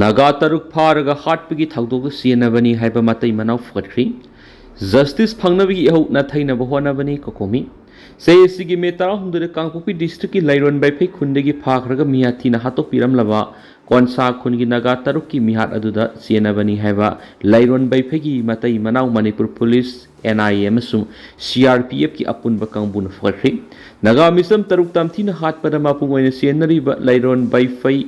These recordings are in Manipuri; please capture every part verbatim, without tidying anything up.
ꯅꯥꯒꯥ ꯇꯔꯨꯛ ꯐꯥꯔꯒ ꯍꯥꯠꯄꯒꯤ ꯊꯧꯗꯣꯛꯇ ꯆꯦꯟꯅꯕꯅꯤ ꯍꯥꯏꯕ ꯃꯇꯩ ꯃꯅꯥꯎ ꯐꯨꯒꯠꯈ꯭ꯔꯤ꯫ ꯖꯁꯇꯤꯁ ꯐꯪꯅꯕꯒꯤ ꯏꯍꯧ ꯅꯥꯊꯩꯅꯕ ꯍꯣꯠꯅꯕꯅꯤ ꯀꯣꯀꯣꯃꯤ꯫ ꯆꯍꯤ ꯑꯁꯤꯒꯤ ꯃꯦ ꯇꯔꯥꯍꯨꯝꯗꯣꯏꯗ ꯀꯥꯡꯄꯣꯛꯄꯤ ꯗꯤꯁꯇ꯭ꯔꯤꯛꯀꯤ ꯂꯩꯔꯣꯟ ꯕꯩꯐꯩ ꯈꯨꯟꯗꯒꯤ ꯐꯥꯈ꯭ꯔꯒ ꯃꯤꯌꯥꯊꯤꯅ ꯍꯥꯠꯇꯣꯛꯄꯤꯔꯝꯂꯕ ꯀꯣꯟꯁꯥ ꯈꯨꯟꯒꯤ ꯅꯥꯒꯥ ꯇꯔꯨꯛꯀꯤ ꯃꯤꯍꯥꯠ ꯑꯗꯨꯗ ꯆꯦꯟꯅꯕꯅꯤ ꯍꯥꯏꯕ ꯂꯩꯔꯣꯟ ꯕꯩꯐꯩꯒꯤ ꯃꯇꯩ ꯃꯅꯥꯎ Manipur police, N I A ꯑꯃꯁꯨꯡ ꯁꯤ ꯑꯥꯔ ꯄꯤ ꯑꯦꯐꯀꯤ ꯑꯄꯨꯟꯕ ꯀꯥꯡꯕꯨꯅ ꯐꯒꯠꯈ꯭ꯔꯤ꯫ ꯅꯥꯒꯥ ꯃꯤꯆꯝ ꯇꯔꯨꯛ ꯇꯝꯊꯤꯅ ꯍꯥꯠꯄꯗ ꯃꯄꯨꯡ ꯑꯣꯏꯅ ꯆꯦꯟꯅꯔꯤꯕ ꯂꯩꯔꯣꯟ ꯕꯩꯐꯩ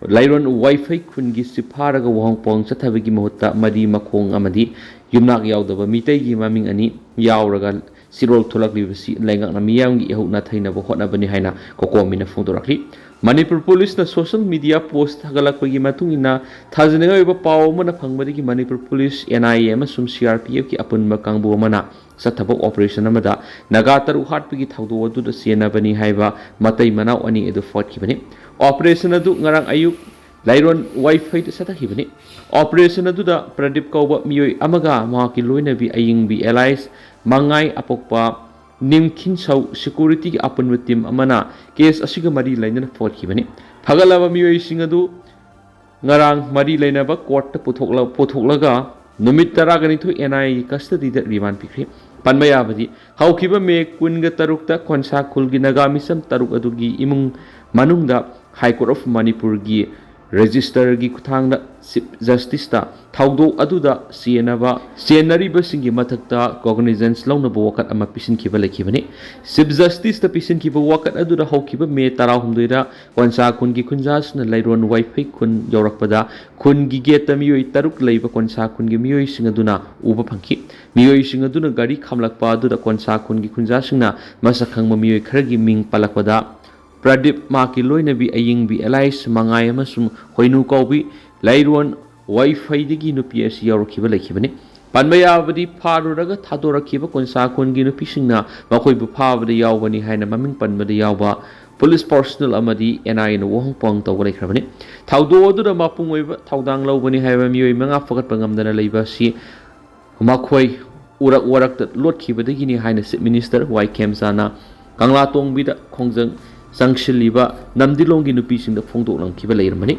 ꯂꯩꯔꯣꯟ ꯋꯥꯏꯐꯩ ꯈꯨꯟꯒꯤ ꯁꯤꯐꯥꯔꯒ ꯋꯥꯍꯣꯡ ꯄꯥꯎꯍꯣꯡ ꯆꯠꯊꯕꯒꯤ ꯃꯍꯨꯠꯇ ꯃꯔꯤ ꯃꯈꯣꯡ ꯑꯃꯗꯤ ꯌꯨꯝꯅꯥꯛ ꯌꯥꯎꯗꯕ ꯃꯤꯇꯩꯒꯤ ꯃꯃꯤꯡ ꯑꯅꯤ ꯌꯥꯎꯔꯒ ꯁꯤꯔꯣꯜ ꯊꯣꯛꯂꯛꯂꯤꯕꯁꯤ ꯂꯩꯉꯥꯛꯅ ꯃꯤꯌꯥꯝꯒꯤ ꯏꯍꯧ ꯅꯥꯊꯩꯅꯕ ꯍꯣꯠꯅꯕꯅꯤ ꯍꯥꯏꯅ ꯀꯣꯀꯣꯃꯤꯅ ꯐꯣꯡꯗꯣꯔꯛꯂꯤ꯫ ꯃꯅꯤꯄꯨꯔ ꯄꯨꯂꯤꯁꯅ ꯁꯣꯁꯤꯌꯦꯜ ꯃꯤꯗꯤꯌꯥ ꯄꯣꯁ ꯊꯥꯒꯠꯂꯛꯄꯒꯤ ꯃꯇꯨꯡ ꯏꯟꯅ ꯊꯥꯖꯅꯤꯡꯉꯥꯏ ꯑꯣꯏꯕ ꯄꯥꯎ ꯑꯃꯅ ꯐꯪꯕꯗꯒꯤ Manipur police, N I A ꯑꯃꯁꯨꯡ ꯁꯤ ꯑꯥꯔ ꯄꯤ ꯑꯦꯐꯀꯤ ꯑꯄꯨꯟꯕ ꯀꯥꯡꯕꯨ ꯑꯃꯅ ꯆꯠꯊꯕ ꯑꯣꯄꯔꯦꯁꯟ ꯑꯃꯗ ꯅꯥꯒꯥ ꯇꯔꯨꯛ ꯍꯥꯠꯄꯒꯤ ꯊꯧꯗꯣꯛ ꯑꯗꯨꯗ ꯆꯦꯟꯅꯕꯅꯤ ꯍꯥꯏꯕ ꯃꯇꯩ ꯃꯅꯥꯎ ꯑꯅꯤ ꯑꯗꯨ ꯐꯒꯠꯈꯤꯕꯅꯤ꯫ ꯑꯣꯄꯔꯦꯁꯟ ꯑꯗꯨ ꯉꯔꯥꯡ ꯑꯌꯨꯛ ꯂꯩꯔꯣꯟ ꯋꯥꯏꯐꯩꯗ ꯆꯠꯊꯈꯤꯕꯅꯤ꯫ ꯑꯣꯄꯔꯦꯁꯟ ꯑꯗꯨꯗ ꯄ꯭ꯔꯗꯤꯞ ꯀꯧꯕ ꯃꯤꯑꯣꯏ ꯑꯃꯒ ꯃꯍꯥꯛꯀꯤ ꯂꯣꯏꯅꯕꯤ ꯑꯌꯤꯡꯕꯤ ꯑꯦꯂꯥꯏꯁ ꯃꯉꯥꯏ ꯑꯄꯣꯛꯄ ꯅꯤꯡꯈꯤꯟꯁꯧ ꯁꯦꯀꯨꯔꯤꯇꯤꯒꯤ ꯑꯄꯨꯟꯕ ꯇꯤꯝ ꯑꯃꯅ ꯀꯦꯁ ꯑꯁꯤꯒ ꯃꯔꯤ ꯂꯩꯅꯅ ꯐꯒꯠꯈꯤꯕꯅꯤ꯫ ꯐꯒꯠꯂꯕ ꯃꯤꯑꯣꯏꯁꯤꯡ ꯑꯗꯨ ꯉꯔꯥꯡ ꯃꯔꯤ ꯂꯩꯅꯕ ꯀꯣꯔꯠꯇ ꯄꯨꯊꯣꯛꯂ-, ꯄꯨꯊꯣꯛꯂꯒ ꯅꯨꯃꯤꯠ ꯇꯔꯥꯒꯅꯤꯊꯣꯏ ꯑꯦꯟ ꯑꯥꯏ ꯑꯦꯒꯤ ꯀꯁꯇꯗꯤꯗ ꯔꯤꯃꯥꯟ ꯄꯤꯈ꯭ꯔꯤ꯫ ꯄꯟꯕ ꯌꯥꯕꯗꯤ, ꯍꯧꯈꯤꯕ ꯃꯦ ꯀꯨꯟꯒ ꯇꯔꯨꯛꯇ ꯈꯣꯟꯁꯥ ꯈꯨꯜꯒꯤ ꯅꯥꯒꯥ ꯃꯤꯆꯝ ꯇꯔꯨꯛ ꯑꯗꯨꯒꯤ ꯏꯃꯨꯡ ꯃꯅꯨꯡꯗ ꯍꯥꯏ ꯀꯣꯔꯠ ꯑꯣꯐ ꯃꯅꯤꯄꯨꯔꯒꯤ ꯔꯦꯖꯤꯁꯇꯔꯒꯤ ꯈꯨꯠꯊꯥꯡꯗ ꯆꯤꯐ ꯖꯁꯇꯤꯁꯇ ꯊꯧꯗꯣꯛ ꯑꯗꯨꯗ ꯆꯦꯟꯅꯕ, ꯆꯦꯟꯅꯔꯤꯕꯁꯤꯡꯒꯤ ꯃꯊꯛꯇ ꯀꯣꯒꯅꯤꯖꯦꯟꯁ ꯂꯧꯅꯕ ꯋꯥꯀꯠ ꯑꯃ ꯄꯤꯁꯤꯟꯈꯤꯕ ꯂꯩꯈꯤꯕꯅꯤ꯫ ꯆꯤꯐ ꯖꯁꯇꯤꯁꯇ ꯄꯤꯁꯤꯟꯈꯤꯕ ꯋꯥꯀꯠ ꯑꯗꯨꯗ ꯍꯧꯈꯤꯕ ꯃꯦ ꯇꯔꯥꯍꯨꯝꯗꯣꯏꯗ ꯀꯣꯟꯁꯥ ꯈꯨꯟꯒꯤ ꯈꯨꯟꯖꯥꯁꯤꯡꯅ ꯂꯩꯔꯣꯟ ꯋꯥꯏꯐꯩ ꯈꯨꯟ ꯌꯧꯔꯛꯄꯗ ꯈꯨꯟꯒꯤ ꯒꯦꯠꯇ ꯃꯤꯑꯣꯏ ꯇꯔꯨꯛ ꯂꯩꯕ ꯀꯣꯟꯁꯥ ꯈꯨꯟꯒꯤ ꯃꯤꯑꯣꯏꯁꯤꯡ ꯑꯗꯨꯅ ꯎꯕ ꯐꯪꯈꯤ꯫ ꯃꯤꯑꯣꯏꯁꯤꯡ ꯑꯗꯨꯅ ꯒꯥꯔꯤ ꯈꯥꯝꯂꯛꯄ ꯑꯗꯨꯗ ꯀꯣꯟꯁꯥ ꯈꯨꯟꯒꯤ ꯈꯨꯟꯖꯥꯁꯤꯡꯅ ꯃꯁꯛ ꯈꯪꯕ ꯃꯤꯑꯣꯏ ꯈꯔꯒꯤ ꯃꯤꯡ ꯄꯜꯂꯛꯄꯗ ꯄ꯭ꯔꯗꯤꯞ, ꯃꯍꯥꯛꯀꯤ ꯂꯣꯏꯅꯕꯤ ꯑꯌꯤꯡꯕꯤ ꯑꯦꯂꯥꯏꯁ ꯃꯉꯥꯏ ꯑꯃꯁꯨꯡ ꯍꯣꯏꯅꯨ ꯀꯧꯕꯤ ꯂꯩꯔꯣꯟ ꯋꯥꯏꯐꯩꯗꯒꯤ ꯅꯨꯄꯤ ꯑꯁꯤ ꯌꯥꯎꯔꯛꯈꯤꯕ ꯂꯩꯈꯤꯕꯅꯤ꯫ ꯄꯟꯕ ꯌꯥꯕꯗꯤ, ꯐꯥꯔꯨꯔꯒ ꯊꯥꯗꯣꯔꯛꯈꯤꯕ ꯀꯣꯟꯁꯥ ꯈꯨꯟꯒꯤ ꯅꯨꯄꯤꯁꯤꯡꯅ ꯃꯈꯣꯏꯕꯨ ꯐꯥꯕꯗ ꯌꯥꯎꯕꯅꯤ ꯍꯥꯏꯅ ꯃꯃꯤꯡ ꯄꯟꯕꯗ ꯌꯥꯎꯕ ꯄꯨꯂꯤꯁ ꯄꯥꯔꯁꯣꯅꯦꯜ ꯑꯃꯗꯤ ꯑꯦꯟ ꯑꯥꯏ ꯑꯦꯅ ꯋꯥꯍꯪ ꯄꯥꯎꯍꯪ ꯇꯧꯕ ꯂꯩꯈ꯭ꯔꯕꯅꯤ꯫ ꯊꯧꯗꯣꯛ ꯑꯗꯨꯗ ꯃꯄꯨꯡ ꯑꯣꯏꯕ ꯊꯧꯗꯥꯡ ꯂꯧꯕꯅꯤ ꯍꯥꯏꯕ ꯃꯤꯑꯣꯏ ꯃꯉꯥ ꯐꯒꯠꯄ ꯉꯝꯗꯅ ꯂꯩꯕ ꯑꯁꯤ ꯃꯈꯣꯏ ꯎꯔꯛ ꯋꯥꯔꯛꯇ ꯂꯣꯠꯈꯤꯕꯗꯒꯤꯅꯤ ꯍꯥꯏꯅ ꯆꯤꯐ ꯃꯤꯅꯤꯁꯇꯔ ꯋꯥꯏ ꯈꯦꯝꯆꯥꯅ ꯀꯪꯂꯥꯇꯣꯡꯕꯤꯗ ꯈꯣꯡꯖꯪ ꯆꯪꯁꯤꯜꯂꯤꯕ ꯅꯝꯗꯤꯂꯣꯡꯒꯤ ꯅꯨꯄꯤꯁꯤꯡꯗ ꯐꯣꯡꯗꯣꯛꯂꯝꯈꯤꯕ ꯂꯩꯔꯝꯕꯅꯤ꯫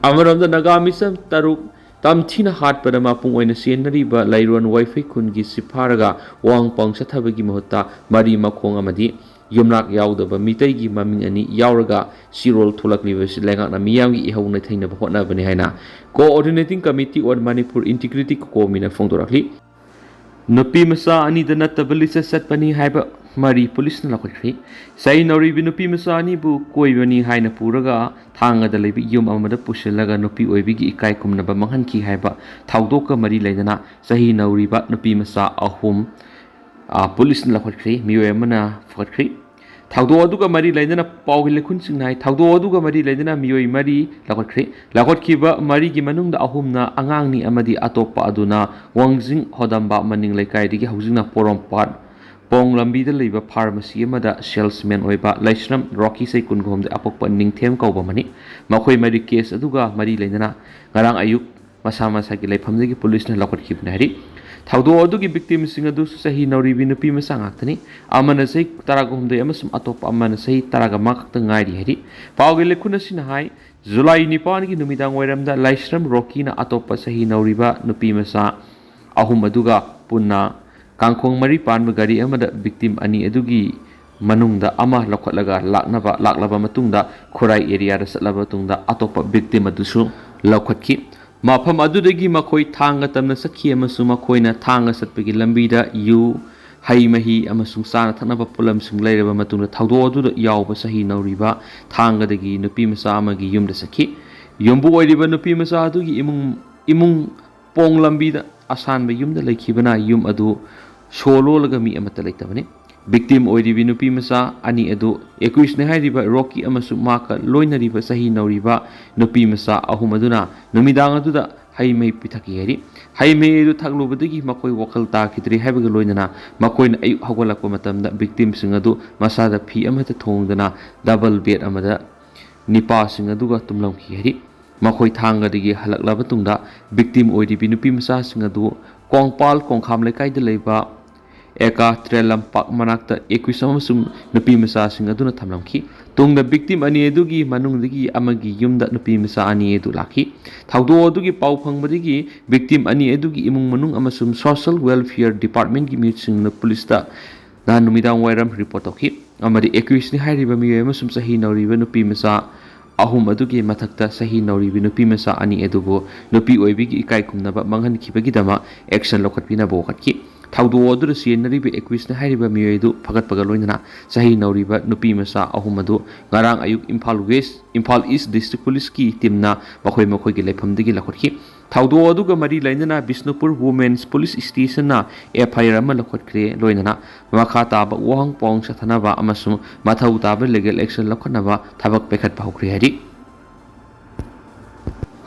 ꯑꯃꯔꯣꯝꯗ ꯅꯥꯒꯥ ꯃꯤꯆꯝ ꯇꯔꯨꯛ ꯇꯝꯊꯤꯅ ꯍꯥꯠꯄꯗ ꯃꯄꯨꯡ ꯑꯣꯏꯅ ꯆꯦꯟꯅꯔꯤꯕ ꯂꯩꯔꯣꯟ ꯋꯥꯏꯐꯩ ꯈꯨꯟꯒꯤ ꯁꯤꯐꯥꯔꯒ ꯋꯥꯍꯪ ꯄꯥꯎ ꯆꯠꯊꯕꯒꯤ ꯃꯍꯨꯠꯇ ꯃꯔꯤ ꯃꯈꯣꯡ ꯑꯃꯗꯤ ꯌꯨꯝꯅꯥꯛ ꯌꯥꯎꯗꯕ ꯃꯤꯇꯩꯒꯤ ꯃꯃꯤꯡ ꯑꯅꯤ ꯌꯥꯎꯔꯒ ꯁꯤꯔꯣꯜ ꯊꯣꯛꯂꯛꯂꯤꯕꯁꯤ ꯂꯩꯉꯥꯛꯅ ꯃꯤꯌꯥꯝꯒꯤ ꯏꯍꯧ ꯅꯩꯊꯩꯅꯕ ꯍꯣꯠꯅꯕꯅꯤ ꯍꯥꯏꯅ Coordinating Committee on Manipur Integrity, ꯀꯣꯀꯣꯃꯤꯅ ꯐꯣꯡꯗꯣꯔꯛꯂꯤ꯫ ꯅꯨꯄꯤ ꯃꯆꯥ ꯑꯅꯤꯗ ꯅꯠꯇꯕ ꯂꯤꯆꯠ ꯆꯠꯄꯅꯤ ꯍꯥꯏꯕ ꯃꯔꯤ ꯄꯨꯂꯤꯁꯅ ꯂꯧꯈꯠꯈ꯭ꯔꯤ꯫ ꯆꯍꯤ ꯅꯧꯔꯤꯕꯤ ꯅꯨꯄꯤ ꯃꯆꯥ ꯑꯅꯤꯕꯨ ꯀꯣꯏꯕꯅꯤ ꯍꯥꯏꯅ ꯄꯨꯔꯒ ꯊꯥꯡꯒꯗ ꯂꯩꯕ ꯌꯨꯝ ꯑꯃꯗ ꯄꯨꯁꯤꯜꯂꯒ ꯅꯨꯄꯤ ꯑꯣꯏꯕꯤꯒꯤ ꯏꯀꯥꯏ ꯈꯨꯝꯅꯕ ꯃꯥꯡꯍꯟꯈꯤ ꯍꯥꯏꯕ ꯊꯧꯗꯣꯛꯀ ꯃꯔꯤ ꯂꯩꯅꯅ ꯆꯍꯤ ꯅꯧꯔꯤꯕ ꯅꯨꯄꯤ ꯃꯆꯥ ꯑꯍꯨꯝ, ꯑ, ꯄꯨꯂꯤꯁꯅ ꯂꯧꯈꯠꯈ꯭ꯔꯤ꯫ ꯃꯤꯑꯣꯏ ꯑꯃꯅ ꯐꯒꯠꯈ꯭ꯔꯤ꯫ ꯊꯧꯗꯣꯛ ꯑꯗꯨꯒ ꯃꯔꯤ ꯂꯩꯅꯅ ꯄꯥꯎꯒꯤ ꯂꯩꯈꯨꯟꯁꯤꯡꯅ ꯍꯥꯏ, ꯊꯧꯗꯣꯛ ꯑꯗꯨꯒ ꯃꯔꯤ ꯂꯩꯅꯅ ꯃꯤꯑꯣꯏ ꯃꯔꯤ ꯂꯧꯈꯠꯈ꯭ꯔꯤ꯫ ꯂꯧꯈꯠꯈꯤꯕ ꯃꯔꯤꯒꯤ ꯃꯅꯨꯡꯗ ꯑꯍꯨꯝꯅ ꯑꯉꯥꯡꯅꯤ ꯑꯃꯗꯤ ꯑꯇꯣꯞꯄ ꯑꯗꯨꯅ ꯋꯥꯡꯖꯤꯡ ꯍꯣꯗꯝꯕꯥ ꯃꯅꯤꯡ ꯂꯩꯀꯥꯏꯗꯒꯤ, ꯍꯧꯖꯤꯛꯅ ꯄꯣꯔꯣꯝꯄꯥꯠ ꯄꯣꯡ ꯂꯝꯕꯤꯗ ꯂꯩꯕ ꯐꯥꯔꯃꯥꯁꯤ ꯑꯃꯗ ꯁꯦꯜꯁꯃꯦꯟ ꯑꯣꯏꯕ ꯂꯩꯁ꯭ꯔꯝ ꯔꯣꯀꯤ, ꯆꯍꯤ ꯀꯨꯟꯒ ꯍꯨꯝꯗꯣꯏ, ꯑꯄꯣꯛꯄ ꯅꯤꯡꯊꯦꯝ ꯀꯧꯕ ꯑꯃꯅꯤ꯫ ꯃꯈꯣꯏ ꯃꯔꯤ ꯀꯦꯁ ꯑꯗꯨꯒ ꯃꯔꯤ ꯂꯩꯅꯅ ꯉꯔꯥꯡ ꯑꯌꯨꯛ ꯃꯁꯥ ꯃꯁꯥꯒꯤ ꯂꯩꯐꯝꯗꯒꯤ ꯄꯨꯂꯤꯁꯅ ꯂꯧꯈꯠꯈꯤꯕꯅꯤ ꯍꯥꯏꯔꯤ꯫ ꯊꯧꯗꯣꯛ ꯑꯗꯨꯒꯤ ꯚꯤꯛꯇꯤꯝꯁꯤꯡ ꯑꯗꯨꯁꯨ ꯆꯍꯤ ꯅꯧꯔꯤꯕꯤ ꯅꯨꯄꯤ ꯃꯆꯥ ꯉꯥꯛꯇꯅꯤ꯫ ꯑꯃꯅ ꯆꯍꯤ ꯇꯔꯥꯒ ꯍꯨꯝꯗꯣꯏ ꯑꯃꯁꯨꯡ ꯑꯇꯣꯞꯄ ꯑꯃꯅ ꯆꯍꯤ ꯇꯔꯥꯒ ꯃꯉꯥ ꯈꯛꯇ ꯉꯥꯏꯔꯤ ꯍꯥꯏꯔꯤ꯫ ꯄꯥꯎꯒꯤ ꯂꯩꯈꯨꯟ ꯑꯁꯤꯅ ꯍꯥꯏ, ꯖꯨꯂꯥꯏ ꯅꯤꯄꯥꯟꯒꯤ ꯅꯨꯃꯤꯗꯥꯡ ꯋꯥꯏꯔꯝꯗ ꯂꯥꯏꯁ꯭ꯔꯝ ꯔꯣꯀꯤꯅ ꯑꯇꯣꯞꯄ ꯆꯍꯤ ꯅꯧꯔꯤꯕ ꯅꯨꯄꯤ ꯃꯆꯥ ꯑꯍꯨꯝ ꯑꯗꯨꯒ ꯄꯨꯟꯅ ꯀꯥꯡꯈꯣꯡ ꯃꯔꯤ ꯄꯥꯟꯕ ꯒꯥꯔꯤ ꯑꯃꯗ ꯚꯤꯛꯇꯤꯝ ꯑꯅꯤ ꯑꯗꯨꯒꯤ ꯃꯅꯨꯡꯗ ꯑꯃ ꯂꯧꯈꯠꯂꯒ ꯂꯥꯛꯅꯕ, ꯂꯥꯛꯂꯕ ꯃꯇꯨꯡꯗ ꯈꯨꯔꯥꯏ ꯑꯦꯔꯤꯌꯥꯗ ꯆꯠꯂꯕ ꯃꯇꯨꯡꯗ ꯑꯇꯣꯞꯄ ꯚꯤꯛꯇꯤꯝ ꯑꯗꯨꯁꯨ ꯂꯧꯈꯠꯈꯤ꯫ ꯃꯐꯝ ꯑꯗꯨꯗꯒꯤ ꯃꯈꯣꯏ ꯊꯥꯡꯒ ꯇꯝꯅ ꯆꯠꯈꯤ ꯑꯃꯁꯨꯡ ꯃꯈꯣꯏꯅ ꯊꯥꯡꯒ ꯆꯠꯄꯒꯤ ꯂꯝꯕꯤꯗ ꯌꯨ, ꯍꯩ ꯃꯍꯤ ꯑꯃꯁꯨꯡ ꯆꯥꯅ ꯊꯛꯅꯕ ꯄꯣꯠꯂꯝꯁꯤꯡ ꯂꯩꯔꯕ ꯃꯇꯨꯡꯗ ꯊꯧꯗꯣꯛ ꯑꯗꯨꯗ ꯌꯥꯎꯕ ꯆꯍꯤ ꯅꯧꯔꯤꯕ ꯊꯥꯡꯒꯗꯒꯤ ꯅꯨꯄꯤ ꯃꯆꯥ ꯑꯃꯒꯤ ꯌꯨꯝꯗ ꯆꯠꯈꯤ꯫ ꯌꯨꯝꯕꯨ ꯑꯣꯏꯔꯤꯕ ꯅꯨꯄꯤ ꯃꯆꯥ ꯑꯗꯨꯒꯤ ꯏꯃꯨꯡ, ꯏꯃꯨꯡ ꯄꯣꯡ ꯂꯝꯕꯤꯗ ꯑꯁꯥꯟꯕ ꯌꯨꯝꯗ ꯂꯩꯈꯤꯕꯅ ꯌꯨꯝ ꯑꯗꯨ ꯁꯣ ꯂꯣꯜꯂꯒ ꯃꯤ ꯑꯃꯠꯇ ꯂꯩꯇꯕꯅꯤ꯫ ꯚꯤꯛꯇꯤꯝ ꯑꯣꯏꯔꯤꯕꯤ ꯅꯨꯄꯤ ꯃꯆꯥ ꯑꯅꯤ ꯑꯗꯨ ꯑꯦꯀ꯭ꯌꯨꯁꯅꯤ ꯍꯥꯏꯔꯤꯕ ꯔꯣꯀꯤ ꯑꯃꯁꯨꯡ ꯃꯍꯥꯛꯀ ꯂꯣꯏꯅꯔꯤꯕ ꯆꯍꯤ ꯅꯧꯔꯤꯕ ꯅꯨꯄꯤ ꯃꯆꯥ ꯑꯍꯨꯝ ꯑꯗꯨꯅ ꯅꯨꯃꯤꯗꯥꯡ ꯑꯗꯨꯗ ꯍꯩ ꯃꯍꯤ ꯄꯤꯊꯛꯈꯤ ꯍꯥꯏꯔꯤ꯫ ꯍꯩ ꯃꯍꯤ ꯑꯗꯨ ꯊꯛꯂꯨꯕꯗꯒꯤ ꯃꯈꯣꯏ ꯋꯥꯈꯜ ꯇꯥꯈꯤꯗ꯭ꯔꯦ ꯍꯥꯏꯕꯒ ꯂꯣꯏꯅꯅ ꯃꯈꯣꯏꯅ ꯑꯌꯨꯛ ꯍꯧꯒꯠꯂꯛꯄ ꯃꯇꯝꯗ ꯚꯤꯛꯇꯤꯝꯁꯤꯡ ꯑꯗꯨ ꯃꯁꯥꯗ ꯐꯤ ꯑꯃꯠꯇ ꯊꯣꯡꯗꯅ ꯗꯕꯜ ꯕꯦꯗ ꯑꯃꯗ ꯅꯤꯄꯥꯁꯤꯡ ꯑꯗꯨꯒ ꯇꯨꯝꯂꯝꯈꯤ ꯍꯥꯏꯔꯤ꯫ ꯃꯈꯣꯏ ꯊꯥꯡꯒꯗꯒꯤ ꯍꯜꯂꯛꯂꯕ ꯇꯨꯡꯗ ꯚꯤꯛꯇꯤꯝ ꯑꯣꯏꯔꯤꯕꯤ ꯅꯨꯄꯤ ꯃꯆꯥꯁꯤꯡ ꯑꯗꯨ ꯀꯣꯡꯄꯥꯜ ꯀꯣꯡꯈꯥꯝ ꯂꯩꯀꯥꯏꯗ ꯂꯩꯕ ꯑꯦꯀꯥ ꯇ꯭ꯔꯦꯟ ꯂꯝꯄꯥꯛ ꯃꯅꯥꯛꯇ ꯑꯦꯀ꯭ꯌꯨꯁ ꯑꯃꯁꯨꯡ ꯅꯨꯄꯤ ꯃꯆꯥꯁꯤꯡ ꯑꯗꯨꯅ ꯊꯝꯂꯝꯈꯤ꯫ ꯇꯨꯡꯗ ꯚꯤꯛꯇꯤꯝ ꯑꯅꯤ ꯑꯗꯨꯒꯤ ꯃꯅꯨꯡꯗꯒꯤ ꯑꯃꯒꯤ ꯌꯨꯝꯗ ꯅꯨꯄꯤ ꯃꯆꯥ ꯑꯅꯤ ꯑꯗꯨ ꯂꯥꯛꯈꯤ꯫ ꯊꯧꯗꯣꯛ ꯑꯗꯨꯒꯤ ꯄꯥꯎ ꯐꯪꯕꯗꯒꯤ ꯚꯤꯛꯇꯤꯝ ꯑꯅꯤ ꯑꯗꯨꯒꯤ ꯏꯃꯨꯡ ꯃꯅꯨꯡ ꯑꯃꯁꯨꯡ ꯁꯣꯁꯤꯌꯦꯜ ꯋꯦꯜꯐꯤꯌꯔ ꯗꯤꯄꯥꯔꯠꯃꯦꯟꯒꯤ ꯃꯤꯑꯣꯏꯁꯤꯡꯅ ꯄꯨꯂꯤꯁꯇ ꯅꯍꯥꯟ ꯅꯨꯃꯤꯗꯥꯡ ꯋꯥꯏꯔꯝ ꯔꯤꯄꯣꯔꯠ ꯇꯧꯈꯤ꯫ ꯑꯃꯗꯤ ꯑꯦꯀ꯭ꯌꯨꯁꯅꯤ ꯍꯥꯏꯔꯤꯕ ꯃꯤꯑꯣꯏ ꯑꯃꯁꯨꯡ ꯆꯍꯤ ꯅꯧꯔꯤꯕ ꯅꯨꯄꯤ ꯃꯆꯥ ꯑꯍꯨꯝ ꯑꯗꯨꯒꯤ ꯃꯊꯛꯇ ꯆꯍꯤ ꯅꯧꯔꯤꯕꯤ ꯅꯨꯄꯤ ꯃꯆꯥ ꯑꯅꯤ ꯑꯗꯨꯕꯨ ꯅꯨꯄꯤ ꯑꯣꯏꯕꯤꯒꯤ ꯏꯀꯥꯏ ꯈꯨꯝꯅꯕ ꯃꯥꯡꯍꯟꯈꯤꯕꯒꯤꯗꯃꯛ ꯑꯦꯛꯁꯟ ꯂꯧꯈꯠꯄꯤꯅꯕ ꯋꯥꯀꯠꯈꯤ꯫ ꯊꯧꯗꯣꯛ ꯑꯗꯨꯗ ꯆꯦꯟꯅꯔꯤꯕ ꯑꯦꯀ꯭ꯌꯨꯁꯅꯤ ꯍꯥꯏꯔꯤꯕ ꯃꯤꯑꯣꯏ ꯑꯗꯨ ꯐꯒꯠꯄꯒ ꯂꯣꯏꯅꯅ ꯆꯍꯤ ꯅꯧꯔꯤꯕ ꯅꯨꯄꯤ ꯃꯆꯥ ꯑꯍꯨꯝ ꯑꯗꯨ ꯉꯔꯥꯡ ꯑꯌꯨꯛ ꯏꯝꯐꯥꯜ ꯋꯦꯁ, ꯏꯝꯐꯥꯜ ꯏꯁ ꯗꯤꯁꯇ꯭ꯔꯤꯛ ꯄꯨꯂꯤꯁꯀꯤ ꯇꯤꯝꯅ ꯃꯈꯣꯏ ꯃꯈꯣꯏꯒꯤ ꯂꯩꯐꯝꯗꯒꯤ ꯂꯧꯈꯠꯈꯤ꯫ ꯊꯧꯗꯣꯛ ꯑꯗꯨꯒ ꯃꯔꯤ ꯂꯩꯅꯅ ꯕꯤꯁꯅꯨꯄꯨꯔ ꯋꯨꯃꯦꯟꯁ ꯄꯨꯂꯤꯁ ꯁ꯭ꯇꯦꯁꯟꯅ ꯑꯦꯐ ꯑꯥꯏ ꯑꯥꯔ ꯑꯃ ꯂꯧꯈꯠꯈ꯭ꯔꯦ, ꯂꯣꯏꯅꯅ ꯃꯈꯥ ꯇꯥꯕ ꯋꯥꯍꯪ ꯄꯥꯎꯍꯪ ꯆꯠꯊꯅꯕ ꯑꯃꯁꯨꯡ ꯃꯊꯧ ꯇꯥꯕ ꯂꯤꯒꯦꯜ ꯑꯦꯛꯁꯟ ꯂꯧꯈꯠꯅꯕ ꯊꯕꯛ ꯄꯥꯏꯈꯠꯄ ꯍꯧꯈ꯭ꯔꯦ ꯍꯥꯏꯔꯤ꯫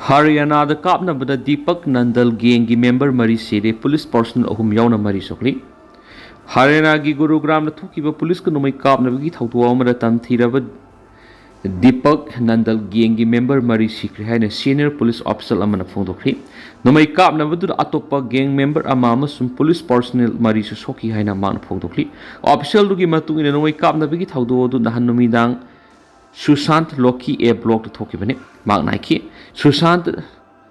ꯍꯔꯤꯌꯥꯅꯥꯗ ꯀꯥꯞꯅꯕꯗ ꯗꯤꯄꯛ ꯅꯟꯗꯜ ꯒꯦꯡꯒꯤ ꯃꯦꯝꯕꯔ ꯃꯔꯤ ꯁꯤꯔꯦ, ꯄꯨꯂꯤꯁ ꯄꯔꯁꯣꯅꯦꯜ ꯑꯍꯨꯝ ꯌꯥꯎꯅ ꯃꯔꯤ ꯁꯣꯛꯂꯤ꯫ ꯍꯔꯤꯌꯥꯅꯥꯒꯤ ꯒꯨꯔꯨꯒ꯭ꯔꯥꯝꯗ ꯊꯣꯛꯈꯤꯕ ꯄꯨꯂꯤꯁꯀ ꯅꯣꯡꯃꯩ ꯀꯥꯞꯅꯕꯒꯤ ꯊꯧꯗꯣꯛ ꯑꯃꯗ ꯇꯝꯊꯤꯔꯕ ꯗꯤꯄꯛ ꯅꯟꯗꯜ ꯒꯦꯡꯒꯤ ꯃꯦꯝꯕꯔ ꯃꯔꯤ ꯁꯤꯈ꯭ꯔꯦ ꯍꯥꯏꯅ ꯁꯤꯅꯤꯌꯔ ꯄꯨꯂꯤꯁ ꯑꯣꯐꯤꯁꯦꯜ ꯑꯃꯅ ꯐꯣꯡꯗꯣꯛꯈꯤ꯫ ꯅꯣꯡꯃꯩ ꯀꯥꯞꯅꯕꯗꯨꯗ ꯑꯇꯣꯞꯄ ꯒꯦꯡ ꯃꯦꯝꯕꯔ ꯑꯃ ꯑꯃꯁꯨꯡ ꯄꯨꯂꯤꯁ ꯄꯔꯁꯣꯅꯦꯜ ꯃꯔꯤꯁꯨ ꯁꯣꯛꯈꯤ ꯍꯥꯏꯅ ꯃꯍꯥꯛꯅ ꯐꯣꯡꯗꯣꯛꯂꯤ꯫ ꯑꯣꯐꯤꯁꯦꯜꯗꯨꯒꯤ ꯃꯇꯨꯡ ꯏꯟꯅ, ꯅꯣꯡꯃꯩ ꯀꯥꯞꯅꯕꯒꯤ ꯊꯧꯗꯣꯛ ꯑꯗꯨ ꯅꯍꯥꯟ ꯅꯨꯃꯤꯗꯥꯡ ꯁꯨꯁꯥꯟꯠ ꯂꯣꯀꯤ ꯑꯦ ꯕ꯭ꯂꯣꯛꯇ ꯊꯣꯛꯈꯤꯕꯅꯤ꯫ ꯃꯍꯥꯛꯅ ꯍꯥꯏꯈꯤ, ꯁꯨꯁꯥꯟꯠ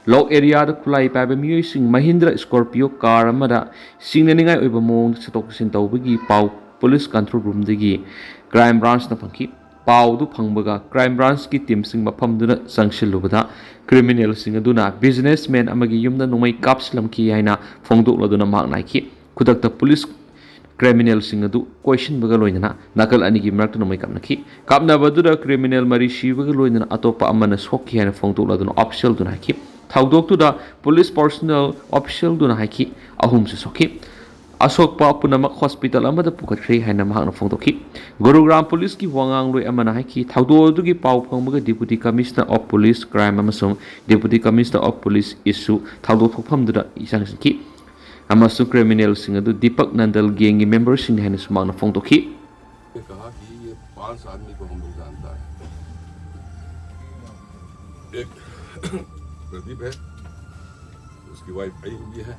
ꯂꯣꯛ ꯑꯦꯔꯤꯌꯥꯗ ꯈꯨꯠꯂꯥꯏ ꯄꯥꯏꯕ ꯃꯤꯑꯣꯏꯁꯤꯡ ꯃꯍꯤꯟꯗ꯭ꯔ ꯁ꯭ꯀꯣꯔꯄꯤꯌꯣ ꯀꯥꯔ ꯑꯃꯗ ꯆꯤꯡꯅꯅꯤꯡꯉꯥꯏ ꯑꯣꯏꯕ ꯃꯑꯣꯡꯗ ꯆꯠꯊꯣꯛ ꯆꯠꯁꯤꯟ ꯇꯧꯕꯒꯤ ꯄꯥꯎ ꯄꯨꯂꯤꯁ ꯀꯟꯇ꯭ꯔꯣꯜ ꯔꯨꯝꯗꯒꯤ ꯀ꯭ꯔꯥꯏꯝ ꯕ꯭ꯔꯥꯟꯁꯅ ꯐꯪꯈꯤ꯫ ꯄꯥꯎꯗꯨ ꯐꯪꯕꯒ ꯀ꯭ꯔꯥꯏꯝ ꯕ꯭ꯔꯥꯟꯁꯀꯤ ꯇꯤꯝꯁꯤꯡ ꯃꯐꯝꯗꯨꯗ ꯆꯪꯁꯤꯜꯂꯨꯕꯗ, ꯀ꯭ꯔꯤꯃꯤꯅꯦꯜꯁꯤꯡ ꯑꯗꯨꯅ ꯕꯤꯖꯤꯅꯦꯁꯃꯦꯟ ꯑꯃꯒꯤ ꯌꯨꯝꯗ ꯅꯣꯡꯃꯩ ꯀꯥꯞꯁꯤꯜꯂꯝꯈꯤ ꯍꯥꯏꯅ ꯐꯣꯡꯗꯣꯛꯂꯗꯨꯅ ꯃꯍꯥꯛꯅ ꯍꯥꯏꯈꯤ꯫ ꯈꯨꯗꯛꯇ ꯄꯨꯂꯤꯁ ꯀ꯭ꯔꯤꯃꯤꯅꯦꯜꯁꯤꯡ ꯑꯗꯨ ꯀꯣꯏꯁꯤꯟꯕꯒ ꯂꯣꯏꯅꯅ ꯅꯥꯀꯜ ꯑꯅꯤꯒꯤ ꯃꯔꯛꯇ ꯅꯣꯡꯃꯩ ꯀꯥꯞꯅꯈꯤ꯫ ꯀꯥꯞꯅꯕꯗꯨꯗ ꯀ꯭ꯔꯤꯃꯤꯅꯦꯜ ꯃꯔꯤ ꯁꯤꯕꯒ ꯂꯣꯏꯅꯅ ꯑꯇꯣꯞꯄ ꯑꯃꯅ ꯁꯣꯛꯈꯤ ꯍꯥꯏꯅ ꯐꯣꯡꯗꯣꯛꯂꯗꯨꯅ ꯑꯣꯐꯤꯁꯦꯜꯗꯨꯅ ꯍꯥꯏꯈꯤ꯫ ꯊꯧꯗꯣꯛꯇꯨꯗ ꯄꯨꯂꯤꯁ ꯄꯔꯁꯣꯅꯦꯜ ꯑꯣꯐꯤꯁꯦꯜꯗꯨꯅ ꯍꯥꯏꯈꯤ, ꯑꯍꯨꯝꯁꯨ ꯁꯣꯛꯈꯤ꯫ ꯑꯁꯣꯛꯄ ꯄꯨꯝꯅꯃꯛ ꯍꯣꯁꯄꯤꯇꯥꯜ ꯑꯃꯗ ꯄꯨꯈꯠꯈ꯭ꯔꯦ ꯍꯥꯏꯅ ꯃꯍꯥꯛꯅ ꯐꯣꯡꯗꯣꯛꯈꯤ꯫ ꯒꯨꯔꯨꯒ꯭ꯔꯥꯝ ꯄꯨꯂꯤꯁꯀꯤ ꯋꯥꯉꯥꯡꯂꯣꯏ ꯑꯃꯅ ꯍꯥꯏꯈꯤ, ꯊꯧꯗꯣꯛ ꯑꯗꯨꯒꯤ ꯄꯥꯎ ꯐꯪꯕꯒ deputy commissioner of police crime ꯑꯃꯁꯨꯡ ꯗꯤꯄꯨꯇꯤ ꯀꯃꯤꯁꯅꯔ ꯑꯣꯐ ꯄꯨꯂꯤꯁ ꯏꯁꯁꯨ ꯊꯧꯗꯣꯛ ꯊꯣꯛꯐꯝꯗꯨꯗ ꯆꯪꯁꯤꯟꯈꯤ ꯑꯃꯁꯨꯡ ꯀ꯭ꯔꯤꯃꯤꯅꯦꯜꯁꯤꯡ ꯑꯗꯨ ꯗꯤꯄꯛ ꯅꯟꯗꯜ ꯒꯦꯡꯒꯤ ꯃꯦꯝꯕꯔꯁꯤꯡꯅꯤ ꯍꯥꯏꯅꯁꯨ ꯃꯍꯥꯛꯅ ꯐꯣꯡꯗꯣꯛꯈꯤ꯫ ने कहा कि ये पांच आदमी को हम लोग जानता है। एक प्रदीप है, उसकी वाइफ आई हुई है,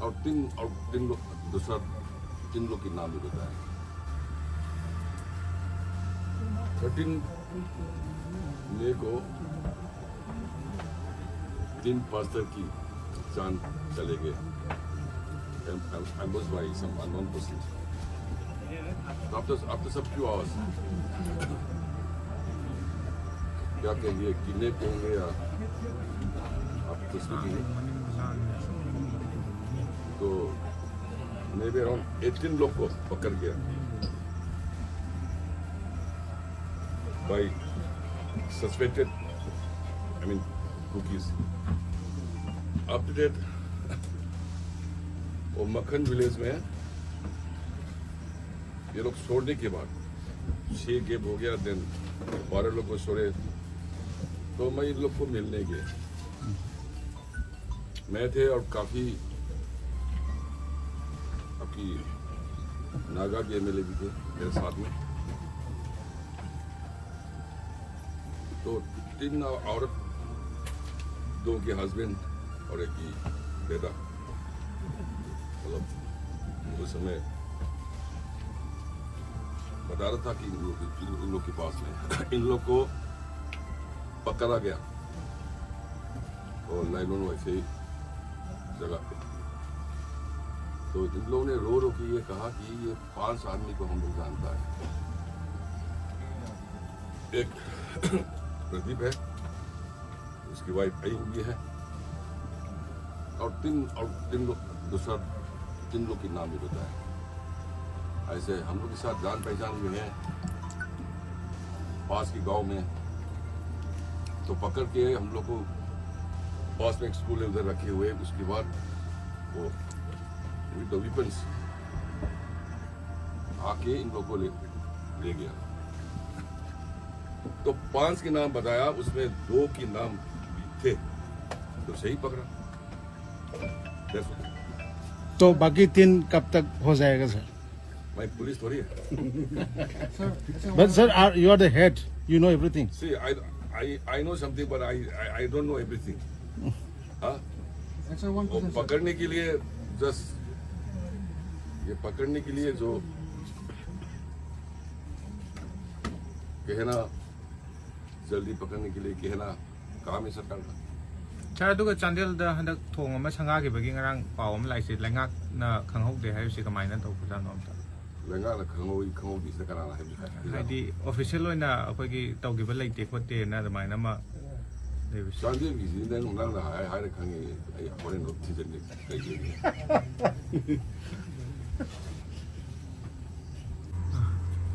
और तीन और तीन लोग, दूसरा तीन लोग की नाम भी बताया। थर्टीन मई को तीन पास्टर की जान चले गए, ambush by some unknown person. After after some few hours, क्या कहेंगे, किडनैप कहेंगे या आप कुछ भी कहेंगे। तो मे बी अराउंड एटीन लोग को पकड़ गया by suspected, I mean, cookies. Up to date वो मक्खन विलेज में ये लोग छोड़ने के बाद छः गैप हो गया, देन बारह लोग को छोड़े, तो मैं इन लोग को मिलने गया। मैं थे और काफ़ी आपकी नागा के एमएलए भी थे मेरे साथ में। तो तीन औरत, दो के हस्बैंड और एक ही बेटा, मतलब उस समय बता रहा था कि इन लोग, इन लोग के पास में इन लोग को पकड़ा गया और लाइलोन वैसे ही जगह पे। तो इन लोगों ने रो रो के ये कहा कि ये पांच आदमी को हम लोग जानता है। एक प्रदीप है, उसकी वाइफ अयुब भी है, और तीन और तीन लोग, दूसरा तीन लोग की नाम भी बताया। ऐसे हम लोग के साथ जान पहचान भी है पास के गांव में, तो पकड़ के हम लोग को पास में एक स्कूल है, उधर रखे हुए। उसके बाद वो विद द वेपन्स आके इन लोग को ले ले गया। तो पांच के नाम बताया, उसमें दो के नाम भी थे, तो सही पकड़ा। That's all। तो बाकी तीन कब तक हो जाएगा, सर? भाई, पुलिस थोड़ी है। But sir, are, you are the head. You know everything. See, I, I, I know something, but I, I, I don't know everything. हाँ? Sir, one वो question, sir. पकड़ने के लिए जस्ट ये पकड़ने के लिए जो कहना, जल्दी पकड़ने के लिए कहना, काम है सरकार का। ꯁꯥꯔ, ꯑꯗꯨꯒ ꯆꯥꯟꯗꯦꯜꯗ ꯍꯟꯗꯛ ꯊꯣꯡ ꯑꯃ ꯁꯪꯒꯥꯈꯤꯕꯒꯤ ꯉꯔꯥꯡ ꯄꯥꯎ ꯑꯃ ꯂꯥꯛꯏꯁꯦ, ꯂꯩꯉꯥꯛꯅ ꯈꯪꯍꯧꯗꯦ ꯍꯥꯏꯕꯁꯤ ꯀꯃꯥꯏꯅ ꯇꯧꯕꯖꯥꯠꯅꯣ ꯑꯝꯇ? ꯂꯩꯉꯥꯛꯅ ꯈꯪꯍꯧꯏ ꯈꯪꯍꯧꯗꯦꯁꯤꯗ ꯀꯅꯥꯅ ꯍꯥꯏꯕꯁꯨ ꯈꯪꯗꯦ꯫ ꯍꯥꯏꯗꯤ ꯑꯣꯐꯤꯁꯤꯌꯦꯜ ꯑꯣꯏꯅ ꯑꯩꯈꯣꯏꯒꯤ ꯇꯧꯈꯤꯕ ꯂꯩꯇꯦ ꯈꯣꯠꯇꯦꯅ ꯑꯗꯨꯃꯥꯏꯅ ꯑꯃ ꯂꯩꯕꯁꯦ꯫ ꯆꯥꯟꯗꯦꯜꯒꯤꯁꯤꯗꯤ ꯅꯪ ꯅꯪꯅ ꯍꯥꯏ ꯍꯥꯏꯔ ꯈꯪꯉꯦ꯫ ꯑꯩ ꯍꯣꯔꯦꯟ ꯑꯗꯨꯝ ꯊꯤꯖꯤꯟꯒꯦ ꯀꯩꯒꯤꯅꯣ꯫